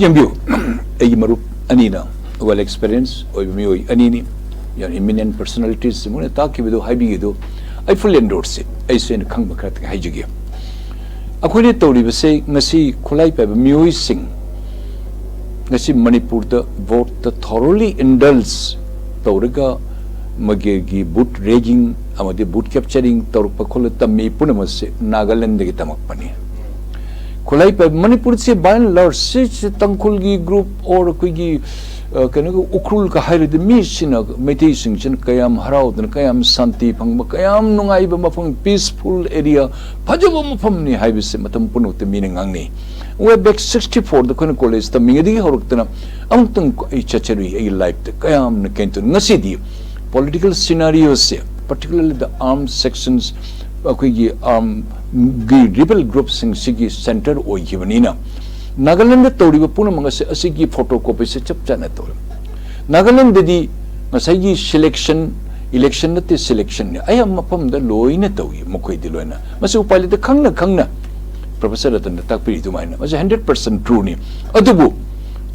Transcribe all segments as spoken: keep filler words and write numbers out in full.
ꯌꯦꯡꯕꯤꯌꯨ, ꯑꯩꯒꯤ ꯃꯔꯨꯞ ꯑꯅꯤꯅ, well experience ꯑꯣꯏꯕ ꯃꯤꯑꯣꯏ ꯑꯅꯤꯅꯤ, ꯌꯥꯝ eminent personalities, ꯃꯣꯏꯅ ꯇꯥꯛꯈꯤꯕꯗꯨ, ꯍꯥꯏꯕꯤꯈꯤꯕꯗꯨ ꯑꯩ full endorse ꯁꯤ, ꯑꯩꯁꯨ ꯑꯩꯅ ꯈꯪꯕ ꯈꯔ ꯍꯥꯏꯖꯒꯦ꯫ ꯑꯩꯈꯣꯏꯅ ꯇꯧꯔꯤꯕꯁꯦ, ꯉꯁꯤ ꯈꯨꯠꯂꯥꯏ ꯄꯥꯏꯕ ꯃꯤꯑꯣꯏꯁꯤꯡ ꯉꯁꯤ ꯃꯅꯤꯄꯨꯔꯗ vote ꯇ thoroughly indulge ꯇꯧꯔꯒ ꯃꯥꯒꯤ vote rigging ꯑꯃꯗꯤ vote capturing ꯇꯧꯔꯛꯄ ꯈꯣꯠꯂ ꯇꯝꯃꯤ ꯄꯨꯝꯅꯃꯛꯁꯦ ꯅꯥꯒꯥꯂꯦꯟꯗꯒꯤ ꯇꯝꯃꯛꯄꯅꯤ꯫ ꯈꯨꯠꯂꯥꯏ ꯄꯥꯏꯕ ꯃꯅꯤꯄꯨꯔꯁꯦ by and large ꯁꯤꯁꯦ ꯇꯥꯡꯈꯨꯜꯒꯤ group or ꯑꯩꯈꯣꯏꯒꯤ, ꯑ, ꯀꯩꯅꯣꯒꯤ ꯎꯈ꯭ꯔꯨꯜꯒ ꯍꯥꯏꯔꯗꯤ ꯃꯤꯁꯤꯅ, ꯃꯩꯇꯩꯁꯤꯡꯁꯤꯅ ꯀꯌꯥꯝ ꯍꯔꯥꯎꯗꯅ, ꯀꯌꯥꯝ ꯁꯥꯟꯇꯤ ꯐꯪꯕ, ꯀꯌꯥꯝ ꯅꯨꯡꯉꯥꯏꯕ ꯃꯐꯝ, peaceful area, ꯐꯖꯕ ꯃꯐꯝꯅꯤ ꯍꯥꯏꯕꯁꯦ ꯃꯇꯝ ꯄꯨꯝꯅꯃꯛꯇ ꯃꯤꯅ ꯉꯥꯡꯅꯩ꯫ Way back sixty four ꯗ ꯑꯩꯈꯣꯏꯅ college ꯇꯝꯃꯤꯉꯩꯗꯒꯤ ꯍꯧꯔꯛꯇꯅ ꯑꯃꯨꯛꯇꯪ ꯑꯩ ꯆꯠꯆꯔꯨꯏ ꯑꯩꯒꯤ life ꯇ꯫ ꯀꯌꯥꯝꯅ ꯀꯩꯅꯣ ꯇꯧꯅ, ꯉꯁꯤꯗꯤ political scenario say, particularly the armed sections, ꯑꯩꯈꯣꯏꯒꯤ arm ꯒꯤ rebel group ꯁꯤꯡꯁꯤꯒꯤ center ꯑꯣꯏꯈꯤꯕꯅꯤꯅ, ꯅꯥꯒꯥꯂꯦꯟꯗ ꯇꯧꯔꯤꯕ ꯄꯨꯝꯅꯃꯛ ꯑꯁꯤ, ꯑꯁꯤꯒꯤ photocopy ꯁꯦ ꯆꯞ ꯆꯥꯅ ꯇꯧꯔꯦ꯫ ꯅꯥꯒꯥꯂꯦꯟꯗꯗꯤ ꯉꯁꯥꯏꯒꯤ selection, election ꯅꯠꯇꯦ, selection ꯅꯤ꯫ ꯑꯌꯥꯝꯕ ꯃꯐꯝꯗ ꯂꯣꯏꯅ ꯇꯧꯏ, ꯃꯈꯣꯏꯗꯤ ꯂꯣꯏꯅ꯫ ꯃꯁꯤ ꯎꯄꯥꯏ ꯂꯩꯇꯦ, ꯈꯪꯅ ꯈꯪꯅ professor ꯔꯇꯟꯅ ꯇꯥꯛꯄꯤꯔꯤ ꯑꯗꯨꯃꯥꯏꯅ꯫ ꯃꯁꯤ hundred percent true ꯅꯤ꯫ ꯑꯗꯨꯕꯨ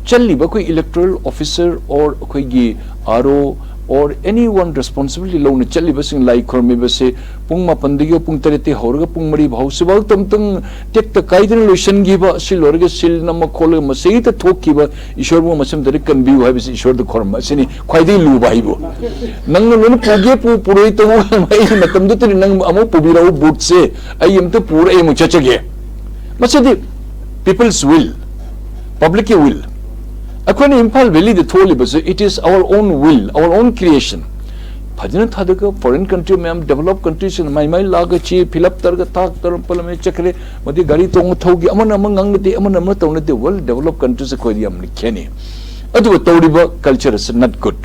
ꯆꯠꯂꯤꯕ ꯑꯩꯈꯣꯏ electoral officer or ꯑꯩꯈꯣꯏꯒꯤ R O or anyone responsibility ꯂꯧꯅ ꯆꯠꯂꯤꯕꯁꯤꯡ, ꯂꯥꯏ ꯈꯨꯔꯨꯝꯃꯤꯕꯁꯦ ꯄꯨꯡ ꯃꯥꯄꯟꯗꯒꯤ ꯄꯨꯡ ꯇꯔꯦꯠꯇꯒꯤ ꯍꯧꯔꯒ ꯄꯨꯡ ꯃꯔꯤ ꯐꯥꯎ, ꯁꯤꯐꯥꯎ ꯇꯝꯇꯪ ꯇꯦꯛꯇ ꯀꯥꯏꯗꯅ ꯂꯣꯏꯁꯤꯟꯈꯤꯕ, ꯁꯤ ꯂꯣꯏꯔꯒ seal ꯅꯝꯃ ꯈꯣꯠꯂꯒ ꯃꯁꯤꯗ ꯊꯣꯛꯈꯤꯕ, ꯏꯁꯣꯔꯕꯨ ꯃꯁꯤꯃꯇꯗꯤ ꯀꯟꯕꯤꯌꯨ ꯍꯥꯏꯕꯁꯤ ꯏꯁꯣꯔꯗ ꯈꯨꯔꯨꯝꯕ ꯑꯁꯤꯅꯤ ꯈ꯭ꯋꯥꯏꯗꯒꯤ ꯂꯨꯕ ꯍꯥꯏꯕꯨ꯫ ꯅꯪꯅ ꯂꯣꯏꯅ ꯄꯨꯒꯦ ꯄꯨ, ꯄꯨꯔꯣꯏ ꯇꯧ, ꯑꯩꯒꯤ ꯃꯇꯝꯗꯨꯗꯗꯤ ꯅꯪ ꯑꯃꯨꯛ ꯄꯨꯕꯤꯔꯛꯎ vote ꯁꯦ, ꯑꯩ ꯑꯝꯇ ꯄꯨꯔ ꯑꯩ ꯑꯃꯨꯛ ꯆꯠꯆꯒꯦ꯫ ꯃꯁꯤꯗꯤ people's will, public ꯀꯤ will꯫ ꯑꯩꯈꯣꯏꯅ Imphal valley the ꯊꯣꯛꯂꯤꯕꯁꯦ, it is our own will, our own creation꯫ ꯐꯖꯅ ꯊꯥꯗꯒ foreign country ꯃꯌꯥꯝ, developed country ꯁꯤꯡ ꯃꯥꯏ ꯃꯥꯏ ꯂꯥꯛꯑꯒ ꯆꯦ fill up ꯇꯧꯔꯒ ꯊꯥꯛ ꯇꯧꯔꯒ ꯄꯂꯝ ꯆꯠꯈ꯭ꯔꯦ꯫ ꯃꯗꯤ ꯒꯥꯔꯤ ꯇꯣꯡꯉ ꯊꯧꯒꯤ, ꯑꯃꯅ ꯑꯃ ꯉꯥꯡꯅꯗꯦ, ꯑꯃꯅ ꯑꯃ ꯇꯧꯅꯗꯦ꯫ Well developed country ꯁꯦ ꯑꯩꯈꯣꯏꯗꯤ ꯌꯥꯝꯅ ꯈꯦꯠꯅꯩ꯫ ꯑꯗꯨꯒ ꯇꯧꯔꯤꯕ culture ꯑꯁꯤ not good꯫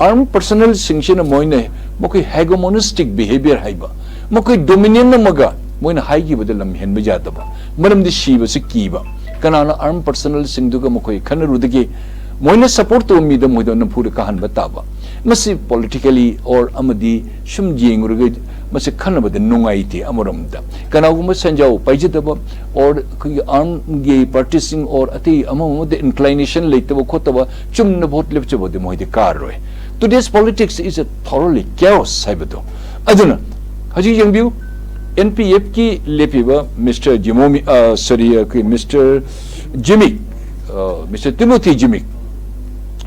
Armed personnel ꯁꯤꯡꯁꯤꯅ ꯃꯣꯏꯅ, ꯃꯈꯣꯏ hegemonistic behavior ꯍꯥꯏꯕ, ꯃꯈꯣꯏ dominion ꯑꯃꯒ ꯃꯣꯏꯅ ꯍꯥꯏꯈꯤꯕꯗ ꯂꯝ ꯍꯦꯟꯕ ꯌꯥꯗꯕ, ꯃꯔꯝꯗꯤ ꯁꯤꯕꯁꯤ ꯀꯤꯕ꯫ ꯀꯅꯥꯅ armed personnel ꯁꯤꯡꯗꯨꯒ ꯃꯈꯣꯏ ꯈꯟꯅꯔꯨꯗꯒꯦ? ꯃꯣꯏꯅ support ꯇꯧꯕ ꯃꯤꯗ ꯃꯣꯏꯗ ꯅꯝꯐꯨꯗ ꯀꯥꯍꯟꯕ ꯇꯥꯕ꯫ ꯃꯁꯤ politically or ꯑꯃꯗꯤ ꯁꯨꯝ ꯌꯦꯡꯉꯨꯔꯒ ꯃꯁꯤ ꯈꯟꯅꯕꯗ ꯅꯨꯡꯉꯥꯏꯇꯦ꯫ ꯑꯃꯔꯣꯝꯗ ꯀꯅꯥꯒꯨꯝꯕ ꯁꯦꯟꯖꯥꯎ ꯄꯥꯏꯖꯗꯕ, or ꯑꯩꯈꯣꯏꯒꯤ ꯑꯥꯔꯝꯒꯤ ꯄꯥꯔꯇꯤꯁꯤꯡ, or ꯑꯇꯩ ꯑꯃ ꯑꯃꯗ ꯏꯟꯀ꯭ꯂꯥꯏꯅꯦꯁꯟ ꯂꯩꯇꯕ ꯈꯣꯠꯇꯕ, ꯆꯨꯝꯅ ꯚꯣꯠ ꯂꯦꯞꯆꯕꯗꯤ ꯃꯣꯏꯗꯤ ꯀꯥꯔꯔꯣꯏ꯫ Today's politics is a thoroughly chaos ꯍꯥꯏꯕꯗꯣ꯫ ꯑꯗꯨꯅ ꯍꯧꯖꯤꯛ ꯌꯦꯡꯕꯤꯌꯨ, ꯑꯦꯟ ꯄꯤ ꯑꯦꯐꯀꯤ ꯂꯦꯞꯄꯤꯕ ꯃꯤꯁꯇꯔ ꯖꯤꯃꯣꯃꯤ, ꯁꯣꯔꯤ, ꯑꯩꯈꯣꯏ ꯃꯤꯁꯇꯔ ꯖꯤꯃꯤꯛ, ꯃꯤꯁꯇꯔ ꯇꯤꯃꯣꯊꯤ ꯖꯤꯃꯤꯛ,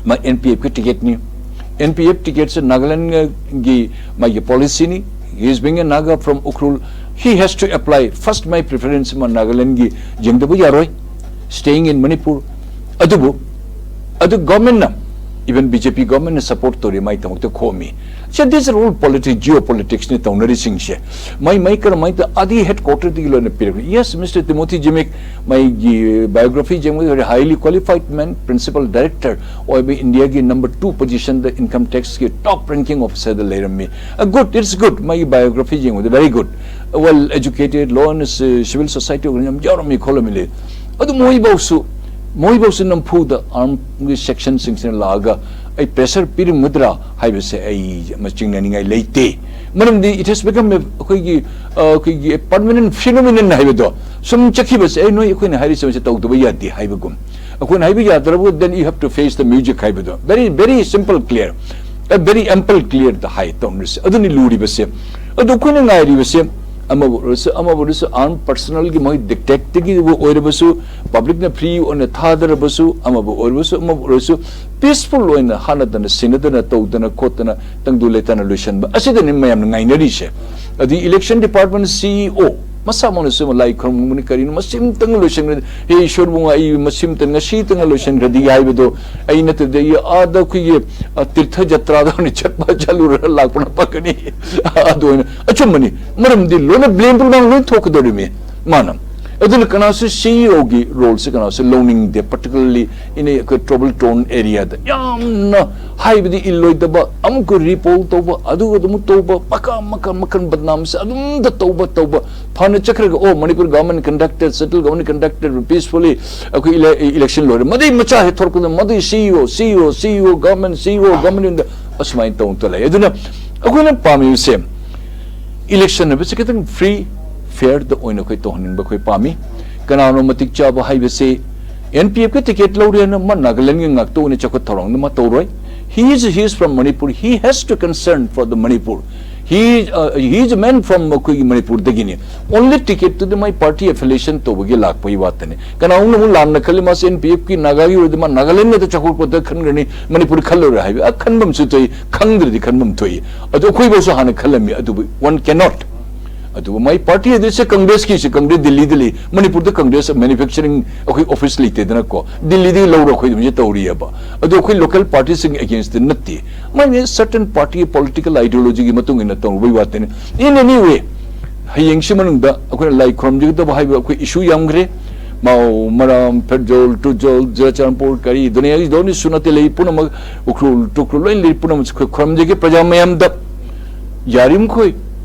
ꯃꯥ ꯑꯦꯟ ꯄꯤ ꯑꯦꯐꯀꯤ ꯇꯤꯀꯦꯠꯅꯤ꯫ ꯑꯦꯟ ꯄꯤ ꯑꯦꯐ ꯇꯤꯀꯦꯠꯁꯦ ꯅꯥꯒꯥꯂꯦꯟꯒꯤ ꯃꯥꯒꯤ ꯄꯣꯂꯤꯁꯤꯅꯤ꯫ He is being a Naga from Ukhrul, he has to apply. First, my preference ꯃꯥ ꯅꯥꯒꯥꯂꯦꯟꯒꯤ ꯌꯦꯡꯗꯕ ꯌꯥꯔꯣꯏ, staying in Manipur꯫ ꯑꯗꯨꯕꯨ ꯑꯗꯨ ꯒꯣꯔꯃꯦꯟꯅ, even B J P ꯒꯣꯔꯃꯦꯟꯅ ꯁꯄꯣꯔꯠ ꯇꯧꯔꯤ, ꯃꯥꯏꯗꯃꯛꯇ ꯈꯣꯝꯃꯤ꯫ So these are all politics, geopolitics ꯅꯤ ꯇꯧꯅꯔꯤꯁꯤꯡꯁꯦ꯫ ꯃꯥꯏ ꯃꯥꯏ ꯀꯔꯝꯍꯥꯏꯅ ꯑꯥꯗꯤ ꯍꯦꯗ ꯀ꯭ꯋꯥꯇꯔꯗꯒꯤ ꯂꯣꯏꯅ ꯄꯤꯔꯛꯄꯅꯤ꯫ Yes, Mister Timothy Zimik, ꯃꯥꯒꯤ ꯕꯥꯏꯑꯣꯒ꯭ꯔꯥꯐꯤ ꯌꯦꯡꯕꯗ very highly qualified man, principal director ꯑꯣꯏꯕ ꯏꯟꯗꯤꯌꯥꯒꯤ number two position ꯗ income tax ꯀꯤ top ranking officer ꯗ ꯂꯩꯔꯝꯃꯤ꯫ ꯑ, good, it's good, ꯃꯥꯒꯤ ꯕꯥꯏꯑꯣꯒ꯭ꯔꯥꯐꯤ ꯌꯦꯡꯕꯗ very good, well educated, law and, uh, civil society organization ꯌꯥꯝ ꯌꯥꯎꯔꯝꯃꯤ ꯈꯣꯠꯂꯝꯃꯤ ꯂꯩ꯫ ꯑꯗꯨ ꯃꯣꯏꯐꯧꯁꯨ, ꯃꯣꯏꯐꯧꯁꯨ ꯅꯝꯐꯨꯗ ꯑꯥꯔꯝꯒꯤ ꯁꯦꯛꯁꯟꯁꯤꯡꯁꯤꯅ ꯂꯥꯛꯑꯒ ꯑꯩ ꯄ꯭ꯔꯦꯁꯔ ꯄꯤꯔꯝꯒꯗ꯭ꯔꯥ ꯍꯥꯏꯕꯁꯦ ꯑꯩ ꯑꯃ ꯆꯤꯡꯅꯅꯤꯡꯉꯥꯏ ꯂꯩꯇꯦ꯫ ꯃꯔꯝꯗꯤ it has become a, ꯑꯩꯈꯣꯏꯒꯤ, ꯑ, ꯑꯩꯈꯣꯏꯒꯤ permanent phenomenon ꯍꯥꯏꯕꯗꯣ ꯁꯨꯝ ꯆꯠꯈꯤꯕꯁꯦ, ꯑꯩ ꯅꯣꯏ ꯑꯩꯈꯣꯏꯅ ꯍꯥꯏꯔꯤꯁꯦ ꯃꯁꯤ ꯇꯧꯗꯕ ꯌꯥꯗꯦ ꯍꯥꯏꯕꯒꯨꯝ꯫ ꯑꯩꯈꯣꯏꯅ ꯍꯥꯏꯕ ꯌꯥꯗ꯭ꯔꯕ, then you have to face the music ꯍꯥꯏꯕꯗꯣ꯫ Very, very simple, clear, a very ample, clear ꯗ ꯍꯥꯏ ꯇꯧꯅꯔꯤꯁꯦ꯫ ꯑꯗꯨꯅꯤ ꯂꯨꯔꯤꯕꯁꯦ꯫ ꯑꯗꯨ ꯑꯩꯈꯣꯏꯅ ꯉꯥꯏꯔꯤꯕꯁꯦ, ꯑꯃꯕꯨ ꯑꯣꯏꯔꯁꯨ, ꯑꯃꯕꯨ ꯑꯣꯏꯔꯁꯨ, ꯑꯥꯔꯝ ꯄꯔꯁꯅꯦꯜꯒꯤ ꯃꯣꯏ ꯗꯤꯛꯇꯦꯛꯇꯒꯤꯕꯨ ꯑꯣꯏꯔꯕꯁꯨ, ꯄꯕ꯭ꯂꯤꯛꯅ ꯐ꯭ꯔꯤ ꯑꯣꯏꯅ ꯊꯥꯗꯔꯕꯁꯨ, ꯑꯃꯕꯨ ꯑꯣꯏꯔꯕꯁꯨ, ꯑꯃꯕꯨ ꯑꯣꯏꯔꯁꯨ, ꯄꯤꯁꯐꯨꯜ ꯑꯣꯏꯅ ꯍꯥꯠꯅꯗꯅ, ꯁꯤꯅꯗꯅ, ꯇꯧꯗꯅ, ꯈꯣꯠꯇꯅ, ꯇꯪꯗꯨ ꯂꯩꯇꯥꯅ ꯂꯣꯏꯁꯤꯟꯕ ꯑꯁꯤꯗꯅꯤ ꯃꯌꯥꯝꯅ ꯉꯥꯏꯅꯔꯤꯁꯦ꯫ ꯑꯗꯨ ꯏꯂꯦꯛꯁꯟ ꯗꯤꯄꯥꯔꯠꯃꯦꯟ ꯁꯤ ꯏ ꯑꯣ ꯃꯁꯥꯃꯛꯅꯁꯨ ꯂꯥꯏ ꯈꯨꯔꯨꯝꯒꯨꯝꯕꯅꯤ, ꯀꯔꯤꯅꯣ, ꯃꯁꯤ ꯑꯃꯇꯪ ꯂꯣꯏꯁꯤꯟꯈ꯭ꯔꯗꯤ, "ꯍꯦ ꯏꯁꯣꯔꯕꯨ, ꯑꯩ ꯃꯁꯤ ꯑꯃꯇꯪ ꯉꯁꯤꯇꯪ ꯂꯣꯏꯁꯤꯟꯈ꯭ꯔꯗꯤ" ꯍꯥꯏꯕꯗꯣ, ꯑꯩ ꯅꯠꯇ꯭ꯔꯗꯤ ꯑꯩ ꯑꯥꯗ ꯑꯩꯈꯣꯏꯒꯤ, ꯑ, ꯇꯤꯔꯊ ꯖꯇ꯭ꯔꯥꯗ ꯑꯣꯏꯅ ꯆꯠꯄ ꯆꯠꯂꯨꯔ ꯂꯥꯛꯄꯅ ꯐꯒꯅꯤ꯫ ꯑꯗꯨ ꯑꯣꯏꯅ ꯑꯆꯨꯝꯕꯅꯤ, ꯃꯔꯝꯗꯤ ꯂꯣꯏꯅ ꯕ꯭ꯂꯦꯝ ꯄꯨꯝꯅꯃꯛ ꯂꯣꯏ ꯊꯣꯛꯀꯗꯧꯔꯤꯃꯤ ꯃꯥꯅ꯫ ꯑꯗꯨꯅ ꯀꯅꯥꯁꯨ ꯁꯤ ꯏ ꯑꯣꯒꯤ ꯔꯣꯜꯁꯦ ꯀꯅꯥꯁꯨ ꯂꯧꯅꯤꯡꯗꯦ, particularly in a, ꯑꯩꯈꯣꯏ ꯇ꯭ꯔꯕꯜ ꯇꯣꯟ ꯑꯦꯔꯤꯌꯥꯗ ꯌꯥꯝꯅ ꯍꯥꯏꯕꯗꯤ ꯏꯜꯂꯣꯏꯗꯕ, ꯑꯃꯨꯛꯀ ꯔꯤꯄꯣꯜ ꯇꯧꯕ, ꯑꯗꯨꯒ ꯑꯃꯨꯛ ꯇꯧꯕ, ꯃꯈꯜ, ꯃꯈꯜ, ꯃꯈꯜ ꯕꯗꯅꯥꯝꯁꯦ ꯑꯗꯨꯝꯇ ꯇꯧꯕ, ꯇꯧꯕ꯫ ꯐꯅ ꯆꯠꯈ꯭ꯔꯒ, "ꯑꯣ, ꯃꯅꯤꯄꯨꯔ ꯒꯚꯔꯟꯃꯦꯟ ꯀꯟꯗꯛꯇꯦꯗ, ꯁꯦꯟꯇ꯭ꯔꯦꯜ ꯒꯚꯔꯟꯃꯦꯟ ꯀꯟꯗꯛꯇꯦꯗ ꯄꯤꯁꯐꯨꯜꯂꯤ ꯑꯩꯈꯣꯏ ꯏꯂꯦ-, ꯏꯂꯦꯛꯁꯟ ꯂꯣꯏꯔꯦ", ꯃꯗꯨꯏ ꯃꯆꯥ ꯍꯦꯛ ꯊꯣꯔꯛꯄꯗ ꯃꯗꯨꯏ ꯁꯤ ꯏ ꯑꯣ, ꯁꯤ ꯏ ꯑꯣ, ꯁꯤ ꯏ ꯑꯣ, ꯒꯚꯔꯟꯃꯦꯟ ꯁꯤ ꯏ ꯑꯣ, ꯒꯚꯔꯟꯃꯦꯟ ꯑꯁꯨꯃꯥꯏꯅ ꯇꯧꯅ ꯂꯩ꯫ ꯑꯗꯨꯅ ꯑꯩꯈꯣꯏꯅ ꯄꯥꯝꯃꯤꯕꯁꯦ, Election ꯍꯥꯏꯕꯁꯤ ꯈꯤꯇꯪ free, fair ꯗ ꯑꯣꯏꯅ ꯑꯩꯈꯣꯏ ꯇꯧꯍꯟꯅꯤꯡꯕ ꯑꯩꯈꯣꯏ ꯄꯥꯝꯃꯤ꯫ ꯀꯅꯥꯅꯣ ꯃꯇꯤꯛ ꯆꯥꯕ ꯍꯥꯏꯕꯁꯦ, N P F ꯀꯤ ticket ꯂꯧꯔꯦꯅ ꯃꯥ ꯅꯥꯒꯥꯂꯦꯟꯒꯤ ꯉꯥꯛꯇ ꯑꯣꯏꯅ ꯆꯥꯎꯈꯠ ꯊꯧꯔꯥꯡꯗ ꯃꯥ ꯇꯧꯔꯣꯏ꯫ He is, he is from Manipur. He has to concern for the Manipur. He, uh, he is a man from ꯑꯩꯈꯣꯏꯒꯤ ꯃꯅꯤꯄꯨꯔꯗꯒꯤꯅꯤ꯫ Only ticket ꯇꯨꯗꯤ ꯃꯥꯏ party affiliation ꯇꯧꯕꯒꯤ ꯂꯥꯛꯄꯒꯤ ꯋꯥꯇꯅꯤ꯫ ꯀꯅꯥꯒꯨꯝꯕꯅ ꯑꯃꯨꯛ ꯂꯥꯟꯅ ꯈꯜꯂꯤ, ꯃꯥꯁꯦ N P F ꯀꯤ ꯅꯥꯒꯥꯒꯤ ꯑꯣꯏꯔꯗꯤ ꯃꯥ ꯅꯥꯒꯥꯂꯦꯟꯗ ꯆꯥꯎꯈꯠꯄꯗ ꯈꯟꯈ꯭ꯔꯅꯤ, ꯃꯅꯤꯄꯨꯔ ꯈꯜꯂꯔꯣꯏ ꯍꯥꯏꯕ, ꯑ, ꯈꯟꯐꯝꯁꯨ ꯊꯣꯛꯏ, ꯈꯪꯗ꯭ꯔꯗꯤ ꯈꯟꯐꯝ ꯊꯣꯛꯏ꯫ ꯑꯗꯨ ꯑꯩꯈꯣꯏꯐꯥꯎꯁꯨ ꯍꯥꯟꯅ ꯈꯜꯂꯝꯃꯤ, ꯑꯗꯨꯕꯨ one cannot꯫ ꯑꯗꯨꯒ ꯃꯥꯏ party ꯑꯗꯨꯁꯦ Congress ꯀꯤꯁꯦ, Congress ꯗꯤꯜꯂꯤꯗ ꯂꯩ, ꯃꯅꯤꯄꯨꯔꯗ Congress manufacturing ꯑꯩꯈꯣꯏ office ꯂꯩꯇꯦꯗꯅꯀꯣ, ꯗꯤꯜꯂꯤꯗꯒꯤ ꯂꯧꯔ ꯑꯩꯈꯣꯏ ꯑꯗꯨꯝ ꯇꯧꯔꯤꯑꯕ꯫ ꯑꯗꯣ ꯑꯩꯈꯣꯏ local party ꯁꯤꯡ against ꯇ ꯅꯠꯇꯦ, ꯃꯥꯏꯅ certain party ꯒꯤ political ideology ꯒꯤ ꯃꯇꯨꯡ ꯏꯟꯅ ꯇꯧꯔꯨꯕꯩ ꯋꯥꯇꯅꯤ꯫ In any way, ꯍꯌꯦꯡꯁꯤ ꯃꯅꯨꯡꯗ ꯑꯩꯈꯣꯏꯅ ꯂꯥꯏ ꯈꯨꯔꯨꯝꯖꯒꯗꯕ ꯍꯥꯏꯕ ꯑꯩꯈꯣꯏ issue ꯌꯥꯝꯈ꯭ꯔꯦ꯫ ꯃꯥꯎ, ꯃꯔꯥꯝ, ꯐꯦꯔꯖꯣꯜ, ꯇꯨꯖꯣꯜ, ꯆꯨꯔꯆꯥꯟꯄꯨꯔ, ꯀꯔꯤ ꯗꯨꯅꯤꯌꯥꯒꯤ ꯗꯣꯅꯤ ꯁꯨꯅꯠꯇ ꯂꯩ ꯄꯨꯝꯅꯃꯛ, ꯎꯈ꯭ꯔꯨꯜ, ꯇꯨꯈ꯭ꯔꯨꯜ ꯂꯣꯏ ꯂꯩ ꯄꯨꯝꯅꯃꯛꯁꯦ ꯑꯩꯈꯣꯏ ꯈꯨꯔꯨꯝꯖꯒꯦ꯫ ꯄ꯭ꯔꯖꯥ ꯃꯌꯥꯝꯗ ꯌꯥꯔꯤꯃꯈꯣꯏ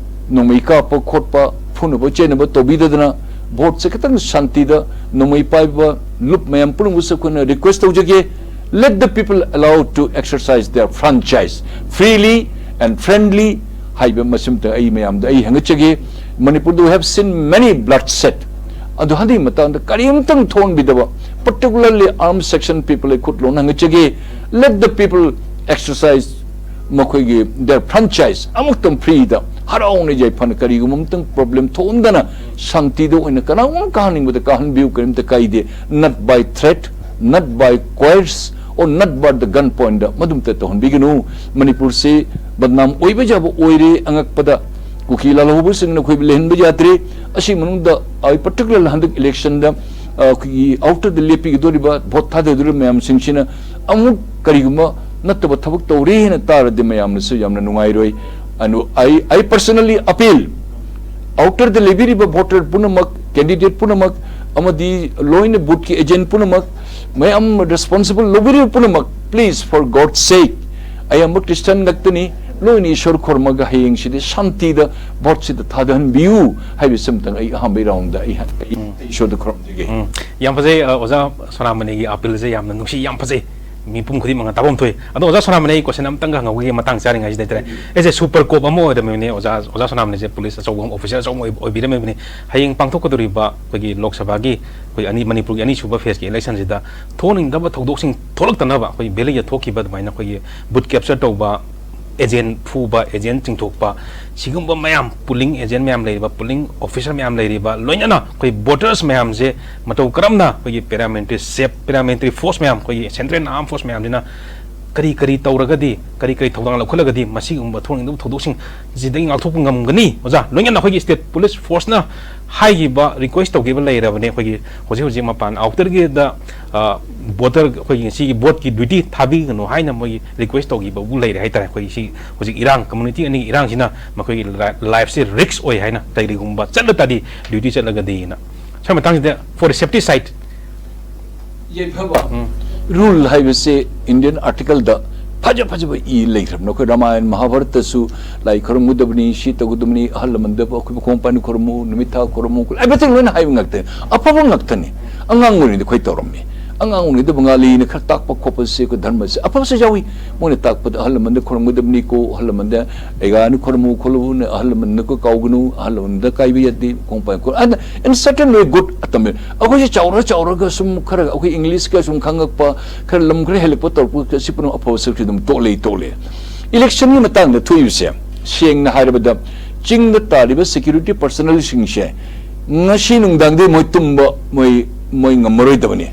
ꯅꯣꯡꯃꯩ ꯀꯥꯞꯄ ꯈꯣꯠꯄ, ꯐꯨꯅꯕ ꯆꯩꯅꯕ ꯇꯧꯕꯤꯗꯗꯅ, vote ꯁꯦ ꯈꯤꯇꯪ ꯁꯥꯟꯇꯤꯗ, ꯅꯣꯡꯃꯩ ꯄꯥꯏꯕ ꯂꯨꯞ ꯃꯌꯥꯝ ꯄꯨꯝꯅꯃꯛꯁꯨ ꯑꯩꯈꯣꯏꯅ request ꯇꯧꯖꯒꯦ꯫ Let the people allow to exercise their franchise freely and friendly ꯍꯥꯏꯕ ꯃꯁꯤꯃꯇ ꯑꯩ ꯃꯌꯥꯝꯗ ꯑꯩ ꯍꯪꯒꯠꯆꯒꯦ꯫ ꯃꯅꯤꯄꯨꯔꯗ we have seen many bloodshed꯫ ꯑꯗꯨ ꯍꯟꯗꯛꯀꯤ ꯃꯇꯥꯡꯗ ꯀꯔꯤꯝꯇꯪ ꯊꯣꯛꯍꯟꯕꯤꯗꯕ, particularly armed section people ꯈꯨꯠ ꯂꯣꯟ ꯍꯪꯒꯠꯆꯒꯦ꯫ Let the people exercise ꯃꯈꯣꯏꯒꯤ their franchise ꯑꯃꯨꯛꯇꯪ free ꯗ ꯍꯔꯥꯎꯅ ꯌꯥꯏꯐꯅ ꯀꯔꯤꯒꯨꯝꯕ ꯑꯃꯇꯪ problem ꯊꯣꯛꯍꯟꯗꯅ ꯁꯥꯟꯇꯤꯗ ꯑꯣꯏꯅ ꯀꯅꯥꯒꯨꯝꯕ ꯀꯥꯍꯟꯅꯤꯡꯕꯗ ꯀꯥꯍꯟꯕꯤꯌꯨ, ꯀꯔꯤꯝꯇ ꯀꯥꯏꯗꯦ꯫ Not by threat, not by coerce, or not by the gun point ꯗ ꯃꯗꯨꯝꯇ ꯇꯧꯍꯟꯕꯤꯒꯅꯨ꯫ ꯃꯅꯤꯄꯨꯔꯁꯤ ꯕꯗꯅꯥꯝ ꯑꯣꯏꯕ ꯌꯥꯕ ꯑꯣꯏꯔꯦ꯫ ꯑꯉꯛꯄꯗ ꯀꯨꯀꯤ ꯂꯥꯜꯍꯧꯕꯁꯤꯡꯅ ꯑꯩꯈꯣꯏꯕꯨ ꯂꯩꯍꯟꯕ ꯌꯥꯗ꯭ꯔꯦ꯫ ꯑꯁꯤ ꯃꯅꯨꯡꯗ ꯑꯩ particular ꯍꯟꯗꯛ election ꯗ, ꯑ, ꯑꯩꯈꯣꯏꯒꯤ outer ꯗ ꯂꯦꯞꯄꯤꯒꯗꯧꯔꯤꯕ, vote ꯊꯥꯗꯗꯧꯔꯤꯕ ꯃꯌꯥꯝꯁꯤꯡꯁꯤꯅ ꯑꯃꯨꯛ ꯀꯔꯤꯒꯨꯝꯕ ꯅꯠꯇꯕ ꯊꯕꯛ ꯇꯧꯔꯦ ꯍꯥꯏꯅ ꯇꯥꯔꯗꯤ ꯃꯌꯥꯝꯅꯁꯨ ꯌꯥꯝꯅ ꯅꯨꯡꯉꯥꯏꯔꯣꯏ꯫ ꯑꯗꯨ I, I personally appeal, outer ꯗ ꯂꯩꯕꯤꯔꯤꯕ voter ꯄꯨꯝꯅꯃꯛ, candidate ꯄꯨꯝꯅꯃꯛ, ꯑꯃꯗꯤ ꯂꯣꯏꯅ booth ꯀꯤ agent ꯄꯨꯝꯅꯃꯛ, ꯃꯌꯥꯝ responsible ꯂꯧꯕꯤꯔꯤꯕ ꯄꯨꯝꯅꯃꯛ, please, for God's sake, ꯑꯌꯥꯝꯕ Christian ꯉꯥꯛꯇꯅꯤ, ꯂꯣꯏꯅ ꯏꯁꯣꯔ ꯈꯨꯔꯨꯝꯃꯒ ꯍꯌꯦꯡꯁꯤꯗꯤ ꯁꯥꯟꯇꯤꯗ vote ꯁꯤꯗ ꯊꯥꯗꯍꯟꯕꯤꯌꯨ ꯍꯥꯏꯕꯁꯤ ꯑꯃꯇꯪ ꯑꯩ ꯑꯍꯥꯟꯕ round ꯗ ꯑꯩ, ꯑꯩ ꯏꯁꯣꯔꯗ ꯈꯨꯔꯨꯝꯖꯒꯦ꯫ ꯎꯝ, ꯌꯥꯝ ꯐꯖꯩ, ꯑ, ꯑꯣꯖꯥ ꯁꯣꯅꯥꯃꯅꯤꯒꯤ appeal ꯁꯦ ꯌꯥꯝꯅ ꯅꯨꯡꯁꯤ, ꯌꯥꯝ ꯐꯖꯩ꯫ ꯃꯤꯄꯨꯝ ꯈꯨꯗꯤꯡꯃꯛꯅ ꯇꯥꯐꯝ ꯊꯣꯛꯏ꯫ ꯑꯗꯣ ꯑꯣꯖꯥ ꯁꯣꯅꯥꯃꯅꯤ, ꯑꯩ ꯀꯣꯏꯁꯟ ꯑꯃꯇꯪꯒ ꯍꯪꯍꯧꯒꯦ, ꯃꯇꯥꯡ ꯆꯥꯔꯤꯉꯩꯁꯤꯗ ꯍꯥꯏꯇꯥꯔꯦ꯫ ꯑꯦꯁ ꯑꯦ ꯁꯨꯄꯔ ꯀꯣꯞ ꯑꯃ ꯑꯣꯏꯔꯝꯃꯤꯕꯅꯦ ꯑꯣꯖꯥ, ꯑꯣꯖꯥ ꯁꯣꯅꯥꯃꯅꯤꯁꯦ ꯄꯨꯂꯤꯁ ꯑꯆꯧꯕ ꯑꯃ, ꯑꯣꯐꯤꯁꯥꯔ ꯑꯆꯧꯕ ꯑꯃ ꯑꯣꯏ-, ꯑꯣꯏꯕꯤꯔꯝꯃꯤꯕꯅꯤ꯫ ꯍꯌꯦꯡ ꯄꯥꯡꯊꯣꯛꯀꯗꯧꯔꯤꯕ ꯑꯩꯈꯣꯏꯒꯤ ꯂꯣꯛ ꯁꯚꯥꯒꯤ ꯑꯩꯈꯣꯏ ꯑꯅꯤ, ꯃꯅꯤꯄꯨꯔꯒꯤ ꯑꯅꯤꯁꯨꯕ ꯐꯦꯁꯀꯤ ꯏꯂꯦꯛꯁꯟꯁꯤꯗ ꯊꯣꯛꯍꯟꯅꯤꯡꯗꯕ ꯊꯧꯗꯣꯛꯁꯤꯡ ꯊꯣꯛꯂꯛꯇꯅꯕ ꯑꯩꯈꯣꯏ ꯚꯦꯂꯤꯗ ꯊꯣꯛꯈꯤꯕ ꯑꯗꯨꯃꯥꯏꯅ ꯑꯩꯈꯣꯏꯒꯤ ꯕꯨꯠ ꯀꯦꯞꯆꯔ ꯇꯧꯕ, ꯑꯦꯖꯦꯟ ꯐꯨꯕ, ꯑꯦꯖꯦꯟ ꯆꯤꯡꯊꯣꯛꯄ, ꯁꯤꯒꯨꯝꯕ ꯃꯌꯥꯝ, ꯄꯨꯂꯤꯡ ꯑꯦꯖꯦꯟ ꯃꯌꯥꯝ ꯂꯩꯔꯤꯕ, ꯄꯨꯂꯤꯡ ꯑꯣꯐꯤꯁꯥꯔ ꯃꯌꯥꯝ ꯂꯩꯔꯤꯕ, ꯂꯣꯏꯅꯅ ꯑꯩꯈꯣꯏ ꯚꯣꯇꯔꯁ ꯃꯌꯥꯝꯁꯦ ꯃꯇꯧ ꯀꯔꯝꯅ ꯑꯩꯈꯣꯏꯒꯤ ꯄꯦꯔꯥꯃꯤꯂꯤꯇꯔꯤ ꯁꯦꯞ, ꯄꯦꯔꯥꯃꯤꯂꯤꯇꯔꯤ ꯐꯣꯔꯁ ꯃꯌꯥꯝ, ꯑꯩꯈꯣꯏꯒꯤ ꯁꯦꯟꯇ꯭ꯔꯦꯜ ꯑꯥꯔꯝ ꯐꯣꯔꯁ ꯃꯌꯥꯝꯁꯤꯅ ꯀꯔꯤ ꯀꯔꯤ ꯇꯧꯔꯒꯗꯤ, ꯀꯔꯤ ꯀꯔꯤ ꯊꯧꯗꯥꯡ ꯂꯧꯈꯠꯂꯒꯗꯤ ꯃꯁꯤꯒꯨꯝꯕ ꯊꯣꯛꯅꯤꯡꯗꯕ ꯊꯧꯗꯣꯛꯁꯤꯡꯁꯤꯗꯒꯤ ꯉꯥꯛꯊꯣꯛꯄ ꯉꯝꯒꯅꯤ? ꯑꯣꯖꯥ, ꯂꯣꯏꯅꯅ ꯑꯩꯈꯣꯏꯒꯤ ꯁ꯭ꯇꯦꯠ ꯄꯨꯂꯤꯁ ꯐꯣꯔꯁꯅ ꯍꯥꯏꯈꯤꯕ, ꯔꯤꯀ꯭ꯋꯦꯁ ꯇꯧꯈꯤꯕ ꯂꯩꯔꯕꯅꯦ꯫ ꯑꯩꯈꯣꯏꯒꯤ ꯍꯧꯖꯤꯛ ꯍꯧꯖꯤꯛ ꯃꯄꯥꯟ ꯑꯥꯎꯇꯔꯒꯤꯗ, ꯑ, ꯚꯣꯇꯔ, ꯑꯩꯈꯣꯏꯒꯤ ꯁꯤꯒꯤ ꯚꯣꯠꯀꯤ ꯗ꯭ꯌꯨꯇꯤ ꯊꯥꯕꯤꯒꯅꯨ ꯍꯥꯏꯅ ꯃꯣꯏꯒꯤ ꯔꯤꯀ꯭ꯋꯦꯁ ꯇꯧꯈꯤꯕꯕꯨ ꯂꯩꯔꯦ ꯍꯥꯏꯇꯥꯔꯦ꯫ ꯑꯩꯈꯣꯏꯒꯤ ꯁꯤ ꯍꯧꯖꯤꯛ ꯏꯔꯥꯡ, ꯀꯝꯃ꯭ꯌꯨꯅꯤꯇꯤ ꯑꯅꯤꯒꯤ ꯏꯔꯥꯡꯁꯤꯅ ꯃꯈꯣꯏꯒꯤ ꯂꯥꯏ-, ꯂꯥꯏꯐꯁꯦ ꯔꯤꯛꯁ ꯑꯣꯏ ꯍꯥꯏꯅ, ꯀꯔꯤꯒꯨꯝꯕ ꯆꯠꯂ ꯇꯥꯔꯗꯤ, ꯗ꯭ꯌꯨꯇꯤ ꯆꯠꯂꯒꯗꯤꯅ꯫ ꯁ꯭ꯋꯥꯏ ꯃꯇꯥꯡꯁꯤꯗ for the safety side꯫ ꯌꯥꯏꯐꯕ꯫ ꯎꯝ꯫ ꯔꯨꯜ ꯍꯥꯏꯕꯁꯦ ꯏꯟꯗꯤꯌꯟ ꯑꯥꯔꯇꯤꯀꯜꯗ ꯐꯖ ꯐꯖꯕ ꯏ ꯂꯩꯈ꯭ꯔꯕꯅꯤ꯫ ꯑꯩꯈꯣꯏ ꯔꯥꯃꯥꯌꯟ, ꯃꯍꯥꯚꯥꯔꯠꯇꯁꯨ ꯂꯥꯏ ꯈꯨꯔꯨꯝꯒꯗꯕꯅꯤ, ꯁꯤ ꯇꯧꯒꯗꯕꯅꯤ, ꯑꯍꯜ ꯂꯃꯟꯗ ꯑꯩꯈꯣꯏ ꯃꯈꯣꯡ ꯄꯥꯏꯅ ꯈꯨꯔꯨꯝꯃꯨ, ꯅꯨꯃꯤꯠ ꯊꯥ ꯈꯨꯔꯨꯝꯃꯨ, everything ꯂꯣꯏꯅ ꯍꯥꯏꯕ ꯉꯥꯛꯇꯅꯤ꯫ ꯑꯐꯕ ꯉꯥꯛꯇꯅꯤ꯫ ꯑꯉꯥꯡ ꯑꯣꯏꯔꯤꯉꯩꯗ ꯑꯩꯈꯣꯏ ꯇꯧꯔꯝꯃꯤ꯫ ꯑꯉꯥꯡ ꯑꯣꯏꯔꯤꯉꯩꯗ ꯕꯪꯒꯥꯂꯤꯅ ꯈꯔ ꯇꯥꯛꯄ ꯈꯣꯠꯄꯁꯦ ꯑꯩꯈꯣꯏ ꯙꯔꯃꯁꯦ ꯑꯐꯕꯁꯨ ꯌꯥꯎꯏ꯫ ꯃꯣꯏꯅ ꯇꯥꯛꯄꯗ ꯑꯍꯜ ꯂꯃꯟꯗ ꯈꯨꯔꯨꯝꯒꯗꯕꯅꯤꯀꯣ, ꯑꯍꯜ ꯂꯃꯟꯗ ꯑꯩꯒꯥꯅ ꯈꯨꯔꯨꯝꯃꯨ ꯈꯣꯠꯂꯨꯅ, ꯑꯍꯜ ꯂꯃꯟꯗ ꯀꯥꯎꯒꯅꯨ, ꯑꯍꯜ ꯂꯃꯟꯗ ꯀꯥꯏꯕ ꯌꯥꯗꯦ, ꯃꯈꯣꯡ ꯄꯥꯏ ꯈꯣꯠ-, and in certain way good ꯇꯝꯃꯦ꯫ ꯑꯩꯈꯣꯏꯁꯦ ꯆꯥꯎꯔ ꯆꯥꯎꯔꯒ ꯁꯨꯝ ꯈꯔ ꯑꯩꯈꯣꯏ ꯏꯪꯂꯤꯁꯀ ꯁꯨꯝ ꯈꯪꯉꯛꯄ, ꯈꯔ ꯂꯝ ꯈꯔ ꯍꯦꯜꯂꯛꯄ ꯇꯧꯔꯛꯄ, ꯁꯤ ꯄꯨꯝꯅꯃꯛ ꯑꯐꯕ ꯁꯔꯨꯛꯁꯦ ꯑꯗꯨꯝ ꯇꯣꯛꯂꯦ, ꯇꯣꯛꯂꯦ꯫ ꯏꯂꯦꯛꯁꯟꯒꯤ ꯃꯇꯥꯡꯗ ꯊꯣꯛꯏꯕꯁꯦ, ꯁꯦꯡꯅ ꯍꯥꯏꯔꯕꯗ, ꯆꯤꯡꯗ ꯇꯥꯔꯤꯕ ꯁꯦꯀ꯭ꯌꯨꯔꯤꯇꯤ ꯄꯔꯁꯅꯦꯜꯁꯤꯡꯁꯦ ꯉꯁꯤ ꯅꯨꯡꯗꯥꯡꯗꯤ ꯃꯣꯏ ꯇꯨꯝꯕ, ꯃꯣꯏ, ꯃꯣꯏ ꯉꯝꯃꯔꯣꯏꯗꯕꯅꯤ꯫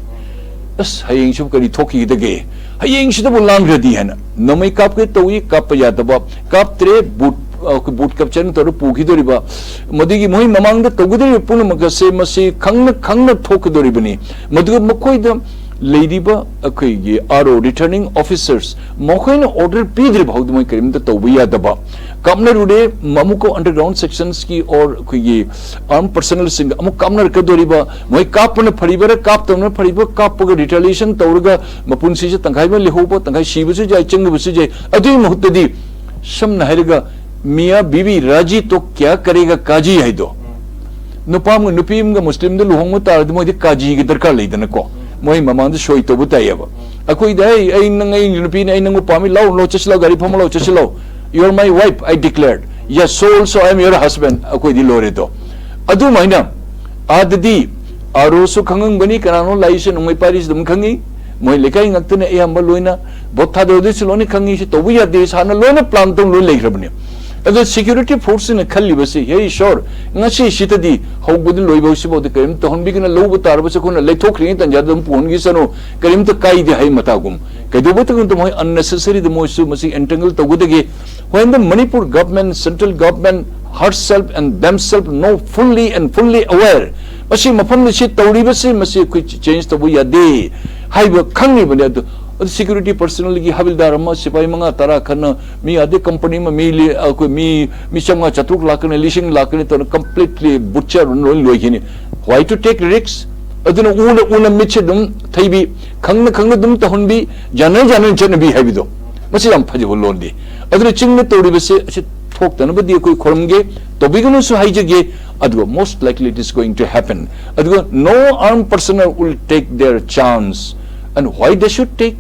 ꯑꯁ, ꯍꯌꯦꯡꯁꯤꯕꯨ ꯀꯔꯤ ꯊꯣꯛꯈꯤꯒꯗꯒꯦ? ꯍꯌꯦꯡꯁꯤꯗꯕꯨ ꯂꯥꯡꯈ꯭ꯔꯗꯤ ꯍꯥꯏꯅ ꯅꯣꯡꯃꯩ ꯀꯥꯞꯀꯦ ꯇꯧꯏ, ꯀꯥꯞꯄ ꯌꯥꯗꯕ, ꯀꯥꯞꯇ꯭ꯔꯦ, ꯕꯨꯠ, ꯑ, ꯕꯨꯠ ꯀꯦꯞꯆꯔ ꯇꯧꯔ ꯄꯨꯈꯤꯗꯣꯔꯤꯕ, ꯃꯗꯨꯒꯤ ꯃꯣꯏ ꯃꯃꯥꯡꯗ ꯇꯧꯒꯗꯧꯔꯤꯕ ꯄꯨꯝꯅꯃꯛ ꯑꯁꯦ ꯃꯁꯤ ꯈꯪꯅ ꯈꯪꯅ ꯊꯣꯛꯀꯗꯧꯔꯤꯕꯅꯤ꯫ ꯃꯗꯨꯒ ꯃꯈꯣꯏꯗ ꯂꯩꯔꯤꯕ ꯑꯩꯈꯣꯏꯒꯤ ꯑꯥꯔ ꯑꯣ, ꯔꯤꯇꯔꯅꯤꯡ ꯑꯣꯐꯤꯁꯔꯁ, ꯃꯈꯣꯏꯅ ꯑꯣꯔꯗꯔ ꯄꯤꯗ꯭ꯔꯤꯕ ꯐꯥꯎꯗ ꯃꯣꯏ ꯀꯔꯤꯝꯇ ꯇꯧꯕ ꯌꯥꯗꯕ, ꯀꯥꯞꯅꯔꯨꯔꯦ, ꯑꯃꯨꯛꯀ ꯑꯟꯗꯔꯒ꯭ꯔꯥꯎꯟ ꯁꯦꯛꯁꯟꯁꯀꯤ ꯑꯣꯔ ꯑꯩꯈꯣꯏꯒꯤ ꯑꯥꯔꯝ ꯄꯔꯁꯅꯦꯜꯁꯤꯡꯒ ꯑꯃꯨꯛ ꯀꯥꯞꯅꯔꯛꯀꯗꯣꯔꯤꯕ, ꯃꯣꯏ ꯀꯥꯞꯄꯅ ꯐꯔꯤꯕꯔꯥ, ꯀꯥꯞꯇꯕꯅ ꯐꯔꯤꯕ, ꯀꯥꯞꯄꯒ ꯔꯤꯇꯥꯂꯤꯌꯦꯁꯟ ꯇꯧꯔꯒ ꯃꯄꯨꯟꯁꯤꯁꯦ ꯇꯪꯈꯥꯏ ꯑꯃ ꯂꯩꯍꯧꯕ, ꯇꯪꯈꯥꯏ ꯁꯤꯕꯁꯨ ꯌꯥꯏ, ꯆꯪꯕꯁꯨ ꯌꯥꯏ꯫ ꯑꯗꯨꯒꯤ ꯃꯍꯨꯠꯇꯗꯤ ꯁꯝꯅ ꯍꯥꯏꯔꯒ ꯃꯤꯌꯥ ꯕꯤꯕꯤ ꯔꯥꯖꯤ ꯇꯣ ꯀꯌꯥ ꯀꯔꯦꯒ ꯀꯥꯖꯤ ꯍꯥꯏꯗꯣ, ꯅꯨꯄꯥ ꯑꯃꯒ ꯅꯨꯄꯤ ꯑꯃꯒ ꯃꯨꯁꯂꯤꯝꯗ ꯂꯨꯍꯣꯡꯕ ꯇꯥꯔꯗꯤ ꯃꯣꯏꯗꯤ ꯀꯥꯖꯤꯒꯤ ꯗꯔꯀꯥꯔ ꯂꯩꯗꯅꯀꯣ, ꯃꯣꯏ ꯃꯃꯥꯡꯗ ꯁꯣꯏ ꯇꯧꯕ ꯇꯥꯏꯌꯦꯕ꯫ ꯑꯩꯈꯣꯏꯗ, "ꯑꯩ ꯑꯩ ꯅꯪ ꯑꯩ ꯅꯨꯄꯤꯅꯤ, ꯑꯩ ꯅꯪꯕꯨ ꯄꯥꯝꯃꯤ, ꯂꯥꯎ ꯂꯥꯎ ꯆꯠꯁꯤꯜꯂꯣ, ꯒꯥꯔꯤ ꯐꯝꯃ ꯂꯥꯎ ꯆꯠꯁꯤꯜꯂꯣ, you are my wife, I declared, yes, so also I am your husband," ꯑꯩꯈꯣꯏꯗꯤ ꯂꯣꯏꯔꯦꯗꯣ꯫ ꯑꯗꯨꯃꯥꯏꯅ ꯑꯥꯗꯗꯤ ꯑꯥꯔ ꯑꯣꯁꯨ ꯈꯪꯉꯝꯒꯅꯤ, ꯀꯅꯥꯅꯣ ꯂꯥꯛꯏꯁꯦ, ꯅꯣꯡꯃꯩ ꯄꯥꯏꯔꯤꯁꯤ ꯑꯗꯨꯝ ꯈꯪꯉꯤ꯫ ꯃꯣꯏ ꯂꯩꯀꯥꯏ ꯉꯥꯛꯇꯅ ꯑꯌꯥꯝꯕ ꯂꯣꯏꯅ ꯚꯣꯠ ꯊꯥꯗꯕꯗꯁꯨ ꯂꯣꯏꯅ ꯈꯪꯉꯤ, ꯁꯤ ꯇꯧꯕ ꯌꯥꯗꯦ, ꯁꯥꯔꯅ ꯂꯣꯏꯅ ꯄ꯭ꯂꯥꯟ ꯇꯧ ꯂꯣꯏ ꯂꯩꯈ꯭ꯔꯕꯅꯤ꯫ ꯑꯗꯣ ꯁꯦꯀ꯭ꯌꯨꯔꯤꯇꯤ ꯐꯣꯔꯁꯁꯤꯅ ꯈꯜꯂꯤꯕꯁꯤ, "ꯍꯦ ꯏꯁꯣꯔ, ꯉꯁꯤꯁꯤꯗꯗꯤ ꯍꯧꯕꯗꯤ ꯂꯣꯏꯕ ꯁꯤꯐꯥꯎꯗꯤ ꯀꯔꯤꯝꯇ ꯇꯧꯍꯟꯕꯤꯒꯅ, ꯂꯧꯕ ꯇꯥꯔꯕꯁꯨ ꯑꯩꯈꯣꯏꯅ ꯂꯩꯊꯣꯛꯈ꯭ꯔꯤꯉꯩ ꯇꯟꯖꯥꯗ ꯑꯗꯨꯝ ꯄꯨꯍꯟꯈꯤꯁꯅꯨ, ꯀꯔꯤꯝꯇ ꯀꯥꯏꯗꯦ" ꯍꯥꯏ ꯃꯇꯥꯒꯨꯝ꯫ ꯀꯩꯗꯧꯕꯇꯒꯨꯝꯇ ꯃꯣꯏ unnecessary ꯗ ꯃꯣꯏꯁꯨ ꯃꯁꯤ entangle ꯇꯧꯒꯗꯒꯦ? When the Manipur government, central government herself and themselves know fully and fully aware, ꯃꯁꯤ ꯃꯐꯝꯗ ꯁꯤ ꯇꯧꯔꯤꯕꯁꯤ ꯃꯁꯤ ꯑꯩꯈꯣꯏ change ꯇꯧꯕ ꯌꯥꯗꯦ ꯍꯥꯏꯕ ꯈꯪꯉꯤꯕꯅꯤ꯫ ꯑꯗꯨ, ꯑꯗꯨ ꯁꯦꯀ꯭ꯌꯨꯔꯤꯇꯤ ꯄꯔꯁꯅꯦꯜꯒꯤ ꯍꯕꯤꯜꯗꯥꯔ ꯑꯃ, ꯁꯤꯐꯥꯏ ꯃꯉꯥ ꯇꯔꯥ ꯈꯟꯅ ꯃꯤ ꯑꯗꯩ ꯀꯝꯄꯅꯤ ꯑꯃ ꯃꯤ ꯂꯤ-, ꯑꯩꯈꯣꯏ ꯃꯤ, ꯃꯤ ꯆꯥꯝꯃꯉꯥ ꯆꯥꯇ꯭ꯔꯨꯛ ꯂꯥꯛꯀꯅꯤ, ꯂꯤꯁꯤꯡ ꯂꯥꯛꯀꯅꯤ ꯇꯧꯅ completely butcher ꯂꯣꯏ ꯂꯣꯏꯈꯤꯅꯤ꯫ Why to take risks? ꯑꯗꯨꯅ ꯎꯅ ꯎꯅ ꯃꯤꯠꯁꯦ ꯑꯗꯨꯝ ꯊꯩꯕꯤ, ꯈꯪꯅ ꯈꯪꯅ ꯑꯗꯨꯝ ꯇꯧꯍꯟꯕꯤ, ꯌꯥꯅ ꯌꯥꯅ ꯆꯠꯅꯕꯤ ꯍꯥꯏꯕꯗꯣ, ꯃꯁꯤ ꯌꯥꯝ ꯐꯖꯕ ꯂꯣꯟꯗꯤ꯫ ꯑꯗꯨꯅ ꯆꯤꯡꯗ ꯇꯧꯔꯤꯕꯁꯦ ꯑꯁꯤ ꯊꯣꯛꯇꯅꯕꯗꯤ ꯑꯩꯈꯣꯏ ꯈꯨꯔꯨꯝꯒꯦ, ꯇꯧꯕꯤꯒꯅꯨꯁꯨ ꯍꯥꯏꯖꯒꯦ꯫ ꯑꯗꯨꯒ most likely it is going to happen. ꯑꯗꯨꯒ no armed personnel will take their chance. And why they should take?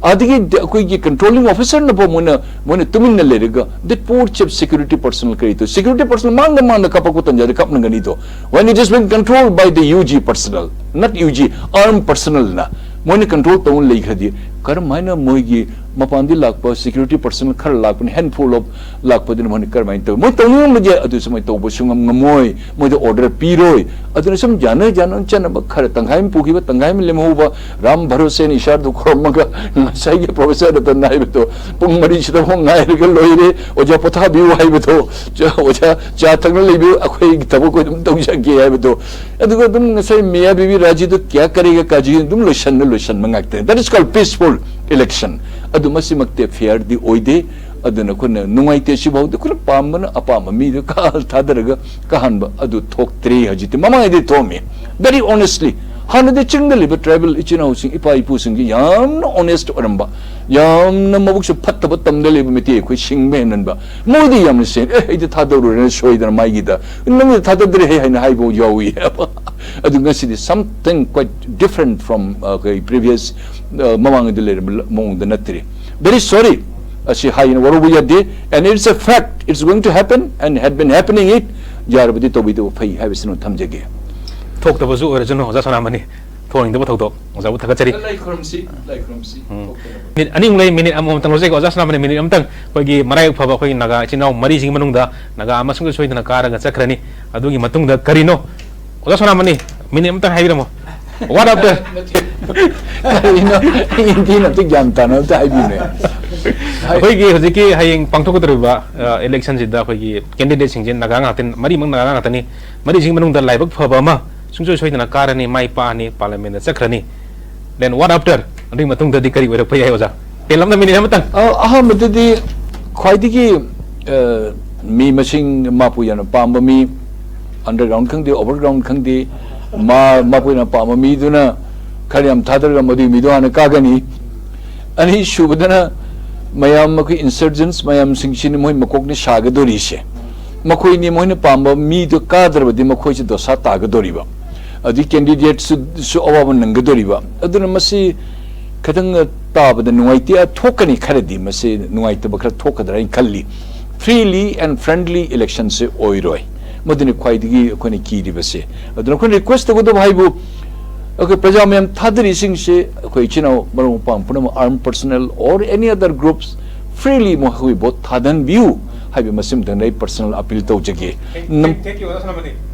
ꯑꯗꯒꯤ ꯗ-, ꯑꯩꯈꯣꯏꯒꯤ ꯀꯟꯇ꯭ꯔꯣꯂꯤꯡ ꯑꯣꯐꯤꯁꯔꯅꯐꯥꯎ ꯃꯣꯏꯅ, ꯃꯣꯏꯅ ꯇꯨꯃꯤꯟꯅ ꯂꯩꯔꯒ the poor chief security personnel ꯀꯔꯤ ꯇꯧ? ꯁꯦꯀ꯭ꯌꯨꯔꯤꯇꯤ ꯄꯔꯁꯅꯦꯜ ꯃꯥꯡꯗ ꯃꯥꯡꯗ ꯀꯥꯞꯄꯛꯄ ꯇꯟꯖꯥꯗ ꯀꯥꯞꯅꯒꯅꯤꯗꯣ꯫ When it is being controlled by the U G personnel, not U G, armed personnel ꯅ ꯃꯣꯏꯅ ꯀꯟꯇ꯭ꯔꯣꯜ ꯇꯧꯅ ꯂꯩꯈ꯭ꯔꯗꯤ ꯀꯔꯝ ꯍꯥꯏꯅ ꯃꯣꯏꯒꯤ ꯃꯄꯥꯟꯗꯤ ꯂꯥꯛꯄ ꯁꯦꯀ꯭ꯌꯨꯔꯤꯇꯤ ꯄꯔꯁꯅꯦꯜ ꯈꯔ ꯂꯥꯛꯄꯅꯤ, handful of ꯂꯥꯛꯄꯗꯨꯅ ꯃꯣꯏꯅ ꯀꯔꯝꯍꯥꯏꯅ ꯇꯧꯏ? ꯃꯣꯏ ꯇꯧꯅꯤꯡꯉꯝꯕꯁꯦ ꯑꯗꯨꯁꯨ ꯃꯣꯏ ꯇꯧꯕꯁꯨ ꯉꯝ-, ꯉꯝꯃꯣꯏ, ꯃꯣꯏꯗ ꯑꯣꯔꯗꯔ ꯄꯤꯔꯣꯏ꯫ ꯑꯗꯨꯅ ꯁꯨꯝ ꯌꯥꯅ ꯌꯥꯅ ꯆꯠꯅꯕ ꯈꯔ ꯇꯪꯈꯥꯏ ꯑꯃ ꯄꯨꯈꯤꯕ, ꯇꯪꯈꯥꯏ ꯑꯃ ꯂꯦꯝꯍꯧꯕ, ꯔꯥꯝ ꯚꯔꯣꯁꯦꯅ ꯏꯁꯥꯗꯨ ꯈꯨꯔꯝꯃꯒ ꯉꯁꯥꯏꯒꯤ ꯄ꯭ꯔꯣꯐꯦꯁꯔ ꯔꯇꯟꯅ ꯍꯥꯏꯕꯗꯣ ꯄꯨꯡ ꯃꯔꯤꯁꯤꯗ ꯑꯃꯨꯛ ꯉꯥꯏꯔꯒ ꯂꯣꯏꯔꯦ, ꯑꯣꯖꯥ ꯄꯣꯊꯥꯕꯤꯌꯨ ꯍꯥꯏꯕꯗꯣ, ꯑꯣꯖꯥ ꯆꯥ ꯊꯛꯅ ꯂꯩꯕꯤꯌꯨ, ꯑꯩꯈꯣꯏꯒꯤ ꯊꯕꯛ ꯑꯩꯈꯣꯏ ꯑꯗꯨꯝ ꯇꯧꯖꯒꯦ ꯍꯥꯏꯕꯗꯣ꯫ ꯑꯗꯨꯒ ꯑꯗꯨꯝ ꯉꯁꯥꯏ ꯃꯤꯌꯥ ꯕꯤꯕꯤ ꯔꯥꯖꯤꯗꯨ ꯀꯌꯥ ꯀꯔꯦꯒ ꯀꯥꯖꯤ ꯑꯗꯨꯝ ꯂꯣꯏꯁꯟꯅ ꯂꯣꯏꯁꯟꯕ ꯉꯥꯛꯇꯅꯤ꯫ That is called peaceful election. ꯑꯗꯨ ꯃꯁꯤꯃꯛꯇꯤ ꯐꯤꯌꯔꯗꯤ ꯑꯣꯏꯗꯦ꯫ ꯑꯗꯨꯅ ꯑꯩꯈꯣꯏꯅ ꯅꯨꯡꯉꯥꯏꯇꯦ ꯁꯤꯐꯥꯎꯗꯤ꯫ ꯑꯩꯈꯣꯏꯅ ꯄꯥꯝꯕꯅ ꯑꯄꯥꯝꯕ ꯃꯤꯗꯨ ꯀꯥ-, ꯊꯥꯗꯔꯒ ꯀꯥꯍꯟꯕ ꯑꯗꯨ ꯊꯣꯛꯇ꯭ꯔꯤ ꯍꯧꯖꯤꯛꯇꯤ꯫ ꯃꯃꯥꯡꯉꯩꯗꯤ ꯊꯣꯛꯑꯝꯃꯤ꯫ Very honestly, ꯍꯥꯟꯅꯗꯤ ꯆꯤꯡꯗ ꯂꯩꯕ ꯇ꯭ꯔꯥꯏꯕꯦꯜ ꯏꯆꯤꯟ ꯏꯅꯥꯎꯁꯤꯡ, ꯏꯄꯥ ꯏꯄꯨꯁꯤꯡꯁꯤ ꯌꯥꯝꯅ ꯑꯣꯅꯦꯁ ꯑꯣꯏꯔꯝꯕ, ꯌꯥꯝꯅ ꯃꯕꯨꯛꯁꯨ ꯐꯠꯇꯕ, ꯇꯝꯗ ꯂꯩꯕ ꯃꯩꯇꯩ ꯑꯩꯈꯣꯏ ꯁꯤꯡꯕ ꯍꯦꯟꯃꯟꯕ, ꯃꯣꯏꯗꯤ ꯌꯥꯝꯅ ꯁꯦꯡ, "ꯑꯦ, ꯑꯩꯗꯤ ꯊꯥꯗꯧꯔꯨꯔꯦꯅ ꯁꯣꯏꯗꯅ ꯃꯥꯏꯒꯤꯗ, ꯅꯪꯗꯤ ꯊꯥꯗꯗ꯭ꯔꯦꯍꯦ" ꯍꯥꯏꯅ ꯍꯥꯏꯕ ꯌꯥꯎꯏ ꯍꯥꯏꯕ꯫ ꯑꯗꯨ ꯉꯁꯤꯗꯤ something quite different from, uh, ꯑꯩꯈꯣꯏ previous, uh, ꯃꯃꯥꯡꯗ ꯂꯩꯔꯝꯕ ꯃꯑꯣꯡꯗ ꯅꯠꯇ꯭ꯔꯦ꯫ Very sorry, ꯑꯁꯤ ꯍꯥꯏꯅ ꯋꯥꯔꯧꯕ ꯌꯥꯗꯦ, and it's a fact, it's going to happen and had been happening it. ꯌꯥꯔꯕꯗꯤ ꯇꯧꯕꯤꯗꯕ ꯐꯩ ꯍꯥꯏꯕꯁꯤꯃ ꯊꯝꯖꯒꯦ꯫ ꯊꯣꯛꯇꯕꯁꯨ ꯑꯣꯏꯔꯁꯅꯨ, ꯑꯣꯖꯥ ꯁꯣꯅꯥꯃꯅꯤ꯫ ꯊꯣꯛꯍꯟꯅꯤꯡꯗꯕ ꯊꯧꯗꯣꯛ꯫ ꯑꯣꯖꯥꯕꯨ ꯊꯥꯒꯠꯆꯔꯤ꯫ ꯂꯥꯏ ꯈꯨꯔꯨꯝꯁꯤ, ꯂꯥꯏ ꯈꯨꯔꯨꯝꯁꯤ꯫ ꯎꯝ꯫ ꯊꯣꯛꯇꯅꯕ꯫ ꯃꯤꯅꯤꯠ ꯑꯅꯤ ꯑꯃꯨꯛ ꯂꯩ, ꯃꯤꯅꯤꯠ ꯑꯃꯃꯝꯇꯪ ꯂꯧꯖꯒꯦ꯫ ꯑꯣꯖꯥ ꯁꯣꯅꯥꯃꯅꯤ, ꯃꯤꯅꯤꯠ ꯑꯃꯇꯪ ꯑꯩꯈꯣꯏꯒꯤ ꯃꯔꯥꯏꯕꯛ ꯐꯕ ꯑꯩꯈꯣꯏꯒꯤ ꯅꯥꯒꯥ ꯏꯆꯤꯟ ꯏꯅꯥꯎ ꯃꯔꯤꯁꯤꯒꯤ ꯃꯅꯨꯡꯗ ꯅꯥꯒꯥ ꯑꯃ ꯁꯨꯡꯁꯣꯏ ꯁꯣꯏꯗꯅ ꯀꯥꯔꯒ ꯆꯠꯈ꯭ꯔꯅꯤ꯫ ꯑꯗꯨꯒꯤ ꯃꯇꯨꯡꯗ ꯀꯔꯤꯅꯣ? ꯑꯣꯖꯥ ꯁꯣꯅꯥꯃꯅꯤ, ꯃꯤꯅꯤꯠ ꯑꯃꯇꯪ ꯍꯥꯏꯕꯤꯔꯝꯃꯣ꯫ What after? ꯀꯔꯤꯅꯣ? ꯑꯩ ꯏꯟꯗꯤꯌꯟ ꯑꯝꯇ ꯒ꯭ꯌꯥꯟ ꯇꯥꯅ ꯑꯝꯇ ꯍꯥꯏꯕꯤꯌꯨꯅꯦ꯫ ꯑꯩꯈꯣꯏꯒꯤ ꯍꯧꯖꯤꯛꯀꯤ ꯍꯌꯦꯡ ꯄꯥꯡꯊꯣꯛꯀꯗꯧꯔꯤꯕ, ꯑ, ꯏꯂꯦꯛꯁꯟꯁꯤꯗ ꯑꯩꯈꯣꯏꯒꯤ ꯀꯦꯟꯗꯤꯗꯦꯠꯁꯤꯡꯁꯦ ꯅꯥꯒꯥ ꯉꯥꯛꯇꯅꯤ, ꯃꯔꯤꯃꯛ ꯅꯥꯒꯥ ꯉꯥꯛꯇꯅꯤ꯫ ꯃꯔꯤꯁꯤꯒꯤ ꯃꯅꯨꯡꯗ ꯂꯥꯏꯕꯛ ꯐꯕ ꯑꯃ ꯁꯨꯡꯁꯣꯏ ꯁꯣꯏꯗꯅ ꯀꯥꯔꯅꯤ, ꯃꯥꯏ ꯄꯥꯛꯑꯅꯤ, ꯄꯥꯔꯂꯤꯌꯥꯃꯦꯟꯗ ꯆꯠꯈ꯭ꯔꯅꯤ꯫ Then what after? ꯑꯗꯨꯒꯤ ꯃꯇꯨꯡꯗꯗꯤ ꯀꯔꯤ ꯑꯣꯏꯔꯛꯄ ꯌꯥꯏ, ꯑꯣꯖꯥ? ꯄꯦꯜꯂꯝꯅ ꯃꯤꯅꯤꯠ ꯑꯃꯇꯪ꯫ ꯑ, ꯑꯍꯥꯟꯕꯗꯗꯤ ꯈ꯭ꯋꯥꯏꯗꯒꯤ, ꯑ, ꯃꯤ ꯃꯁꯤꯡ ꯃꯥꯄꯨ ꯌꯥꯝꯅ ꯄꯥꯝꯕ ꯃꯤ, underground ꯈꯪꯗꯦ, overground ꯈꯪꯗꯦ, ꯃꯥ, ꯃꯥꯄꯨ ꯌꯥꯝꯅ ꯄꯥꯝꯕ ꯃꯤꯗꯨꯅ ꯈꯔ ꯌꯥꯝ ꯊꯥꯗꯔꯒ ꯃꯗꯨꯒꯤ ꯃꯤꯗꯣ ꯍꯥꯟꯅ ꯀꯥꯒꯅꯤ꯫ ꯑꯅꯤꯁꯨꯕꯗꯅ ꯃꯌꯥꯝ ꯑꯩꯈꯣꯏ insurgents ꯃꯌꯥꯝꯁꯤꯡꯁꯤꯅꯤ ꯃꯣꯏ ꯃꯀꯣꯛꯅꯤ ꯁꯥꯒꯗꯣꯔꯤꯁꯦ꯫ ꯃꯈꯣꯏꯅꯤ ꯃꯣꯏꯅ ꯄꯥꯝꯕ ꯃꯤꯗꯣ ꯀꯥꯗ꯭ꯔꯕꯗꯤ ꯃꯈꯣꯏꯁꯦ ꯗꯣꯁꯥ ꯇꯥꯒꯗꯣꯔꯤꯕ꯫ ꯑꯗꯨꯗꯤ candidateꯁꯨ, ꯁꯨ ꯑꯋꯥꯕ ꯅꯪꯒꯗꯣꯔꯤꯕ꯫ ꯑꯗꯨꯅ ꯃꯁꯤ ꯈꯤꯇꯪ ꯇꯥꯕꯗ ꯅꯨꯡꯉꯥꯏꯇꯦ, ꯊꯣꯛꯀꯅꯤ ꯈꯔꯗꯤ, ꯃꯁꯤ ꯅꯨꯡꯉꯥꯏꯇꯕ ꯈꯔ ꯊꯣꯛꯀꯗ꯭ꯔꯥ ꯍꯥꯏꯅ ꯈꯜꯂꯤ꯫ Freely and friendly electionꯁꯦ ꯑꯣꯏꯔꯣꯏ꯫ ꯃꯗꯨꯅꯤ ꯈ꯭ꯋꯥꯏꯗꯒꯤ ꯑꯩꯈꯣꯏꯅ ꯀꯤꯔꯤꯕꯁꯦ꯫ ꯑꯗꯨꯅ ꯑꯩꯈꯣꯏꯅ request ꯇꯧꯒꯗꯕ ꯍꯥꯏꯕꯨ, ꯑꯩꯈꯣꯏ ꯄ꯭ꯔꯖꯥ ꯃꯌꯥꯝ ꯊꯥꯗꯔꯤꯁꯤꯡꯁꯦ, ꯑꯩꯈꯣꯏ ꯏꯆꯤꯟ ꯏꯅꯥꯎ ꯃꯔꯨꯞ ꯃꯄꯥꯡ ꯄꯨꯝꯅꯃꯛ, armed personnel or any other groups, freely ꯃꯈꯣꯏ vote ꯊꯥꯗꯍꯟꯕꯤꯌꯨ ꯍꯥꯏꯕ ꯃꯁꯤꯃꯇꯪꯗ ꯑꯩ personal appeal ꯇꯧꯖꯒꯦ꯫ Thank, ꯅꯝ- thank, thank you, ꯑꯣꯖꯥ ꯁꯣꯅꯥꯃꯅꯤ꯫